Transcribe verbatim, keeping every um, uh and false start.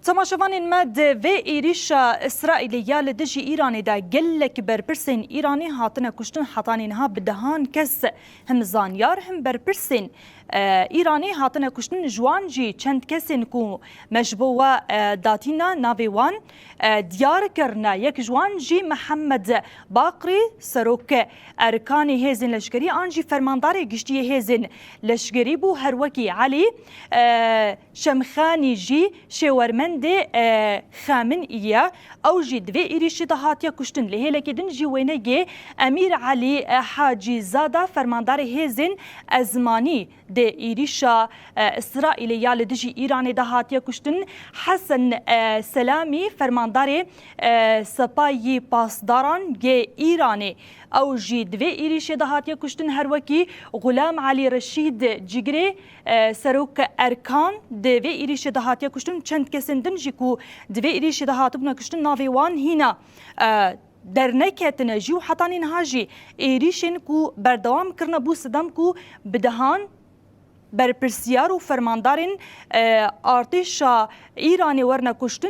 Temaşevanên me, di vê êrîşa Îsraîlê ya li dijî Îranê de gelek berpirsên Îranê hatine kuştin, hetanî niha bi dehan kes him zanyar him berpirsên, e, Îranê hatine kuştin. Ji wan jî çend kesên ku me ji bo we, e, datîna navê wan, e, diyar kirine. Yek ji wan jî Mihemed Baqrî, serok Erkanê hêzên leşkerî an jî fermandarê giştî yê hêzên leşkerî bû, her wekî Elî, e, Şemxanî jî şêwermendê, e, Xeminî ye. Ew jî di vê êrîşê de hatiye kuştin. Li hêlekê din jî wênegê Emîr Elî, e, Hacîzada, fermandarê hêzên ezmanî di êrîşa, e, Îsraîlê ya li dijî Îranê de hatiye kuştin. Hesen, e, Selamî, fermandarê, e, Sepayî Pasdaran yê Îranê, ew jî di vê êrîşê de hatiye kuştin. Her wekî Xulam Elî Reşîd Cigirê, e, serok Erkan di vê êrîşê de hatiye kuştin. Çend kesên din jî ku di vê êrîşê de hatibûne kuştin, navê wan hîna, e, derneketine jî û hetanî niha jî êrîşên ku berdewam kirine bû sedem ku bi dehan berpirsiyar û fermandarên, e, artêşa Îranê werine kuştin.